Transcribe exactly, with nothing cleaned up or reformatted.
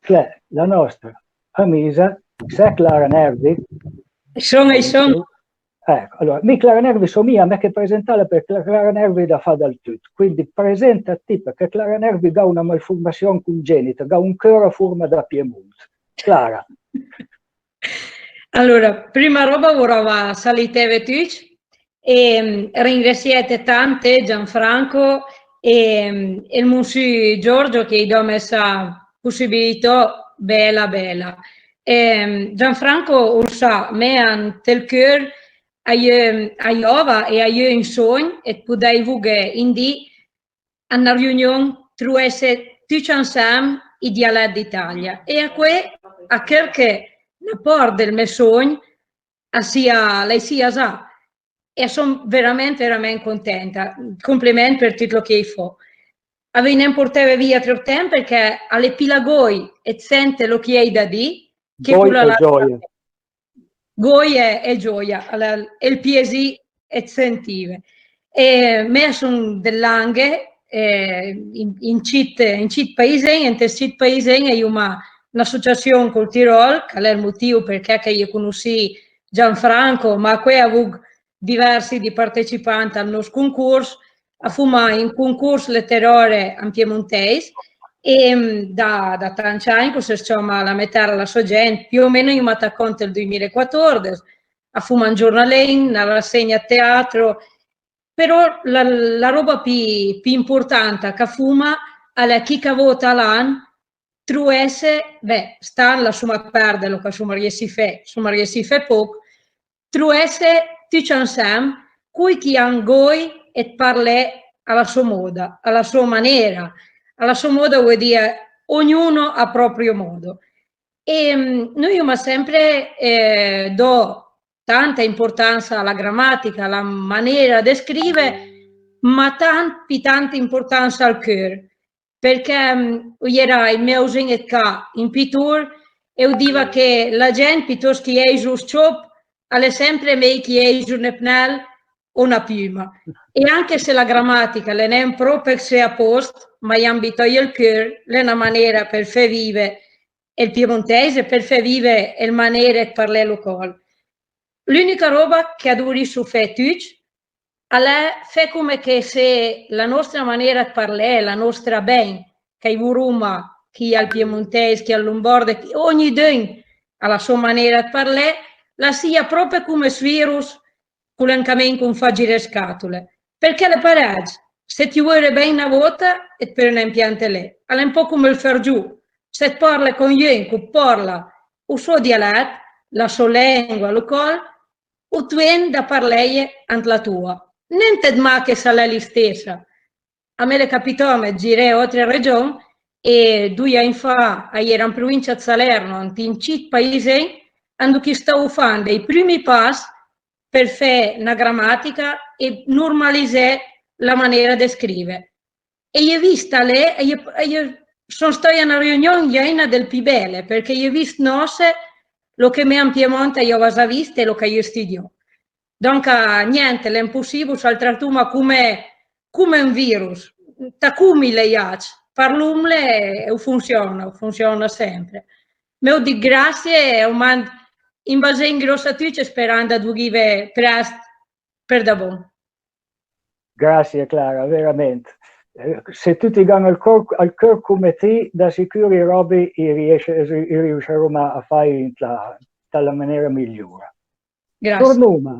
Clè, la nòstra amisa, se Clara Nervi. Son, i son. Ecco, allora, mi Clara Nervi so mia, me che presentala, perché Clara Nervi da fa dal tut, quindi presenta ti, perché Clara Nervi ga una malformazione congenita, ga un cœur a forma da Piemonte. Clara. Alora, prima roba vorava salüteve tuti e mm, ringrasiete tante Gianfranco e, mm, e ël Monsiù Giorgio che i dome sa possibilità bela bela. E, mm, Gianfranco, o sa, me ant ël cœur a jeu, a jova e a jeu un sogn e ëd podèj voghé un di a na riunion, troesse tuti ansem i dialèt d'Italia. E a qué a chërche na part dël me sogn a sia, l'ai sia za. E son verament, verament contenta. Compliment për tut lo che i fo. A veuj nen porteve via tròp temp, perché a l'é pì la goj ëd sente lo che i ai da dì che quela la gioia. Gioia e gioia, ël piasì ëd sentive. E me a son dë Langhe, eh, in, in cit, in cit paisen, ant ël cit paisen a-i oma n'associasion col Tirol, ch'a l'é ël motìo përchè ch'a-i conossì Gianfranco, ma a qué a vogh diversi di partecipant al nòst concors, a foma un concors leterare an piemontèis e mm, da, da tanti ani ch'as cioma La mè tera, la sò gent, più o meno i-i oma tacà ant ël doimila e quatòrdes, a foma un giornalin, na rassegna ëd teatro, però la, la roba pì, pì importanta ch'a foma a l'é chi ch'a vota l'an, troesse, beh, stan la soma perde lo ch'a soma riessì fé, soma riessì fé poch, troesse tuti ansem, coj chi an goj ëd parlé a la sò moda, a la sò manera, a la sò moda, a völ dì ognuno a proprio modo. E mm, noi i-i oma sempre eh, dà tanta importansa a la gramatica, a la manera dë scrive, ma tant, pì tanta importansa al cœur, përchè mm, a-i era ël me vsin ëd ca, un pitor, e a diva che la gent, pitost ch'i èiso s-ciop, a l'é sempre mej ch'i èiso në pnel o na piuma. E anche se la gramatica a l'é nen pròpe se a post, ma i-i an butà ël cœur, a l'é na manera për fé vive ël piemontèis e për fé vive ël manere ëd parlé locòl. L'ùnica roba ch'a dovrisso fé tuti a l'é fé come che se la nòstra manera ëd parlé, la nòstra, ben, ch'a-i voroma chi al piemontèis, chi al lombòrd, chi, ognidun a la sò manera ëd parlé, la sia pròpe come ës viros ch'al è an camin ch'an fat giré scatole. Përchè a l'é parèj, se ti völe ben na vòta, it peule nen piantelé. A l'é un pò come ël fergiò, se it parle con jun ch'al parla ël sò dialèt, la sò lengua locòl, it ven da parleje ant la toa. Nen tëdmà che s'a l'é l'istessa. A me l'é capitame ëd giré òtre region e doi ani fa a-i era an provincia ëd Salerno, ant un cit paisen, andò ch'i stavo fand ij primi pass për fé na gramatica e normalizé la manera dë scrive. E i-i vist alé, e i-i, e i-i son staje a na riunion, j'ëna dël pì bele, përchè i-i vist nòsse lo che me an Piemont i-i ava za vist e lo ch'a-i studiò. Donca, niente, l'é impossìbol, s'al tratoma come, come un virus. Tacomi lë jacc, parlomle e o fonsiona, o fonsiona sempre. Me o dì grassie e o mand un basin gròss a tuti, sperand ëd voghive prest për da bon. Grassie Clara, verament. Eh, se tuti i gh'an ël cor, ël cœur come ti, da sicur ij ròbi i riesce, i riusseroma a fai ant la, ant la manera migliora. Grazie. Tornoma,